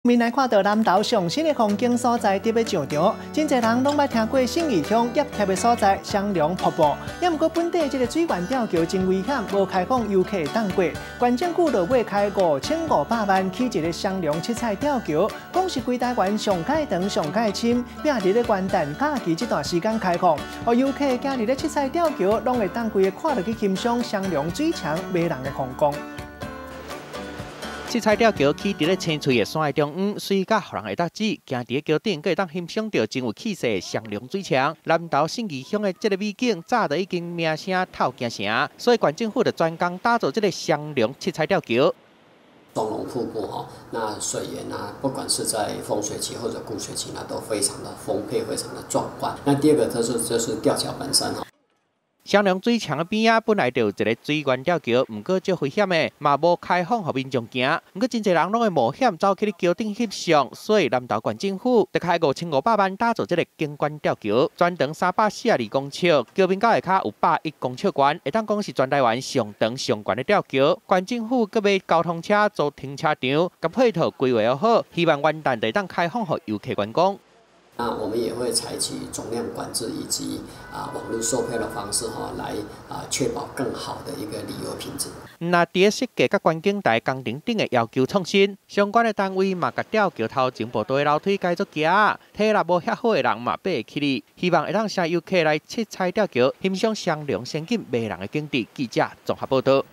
面來看到南投上新的風景所在，特別上場，真濟人攏捌聽過信義鄉業協的所在雙龍瀑布。也毋過本地這个水源吊橋真危險，無開放遊客會當過。縣政府落尾開5500萬起一个雙龍七彩吊橋，講是規台灣上蓋長、上蓋深，並佇咧元旦假期這段時間開放，予遊客行佇咧七彩吊橋，攏會當規个看落去欣賞雙龍水牆迷人的風光。七彩吊橋起佇咧青翠的山的中央，媠甲予人會當指，行佇咧橋頂，閣會當欣賞著真有氣勢的雙龍水牆。南投信義鄉的這个美景，早就已經名聲透京城，所以縣政府就專工打造這个雙龍七彩吊橋。雙龍瀑布哈，那水源啊，不管是在豐水期或者枯水期呢，都非常的豐沛，非常的壯觀。那第二個就是吊橋本身哈。雙龍水牆的邊仔本來就有一个水源吊橋，毋過足危險的，嘛無開放予民眾行。毋過真濟人攏會冒險走去咧橋頂翕相，所以南投縣政府就開5500萬打造這个景觀吊橋，全長342公尺，橋面到下跤有101公尺懸，會當講是全台灣上長上懸的吊橋。縣政府閣買交通車做停車場，佮配套規劃好，希望元旦就會當開放予遊客觀光。那我們也會採取總量管制以及網路售票的方式哈，來確保更好的一個旅遊品質。那佇咧設計佮觀景台工程頂的要求創新，相關的單位嘛，共吊橋頭前步道的樓梯改做橋仔，體力無遐好的人嘛爬會起去，希望會當吸引遊客來七彩吊橋，欣賞雙龍仙境迷人的景致。記者綜合報導。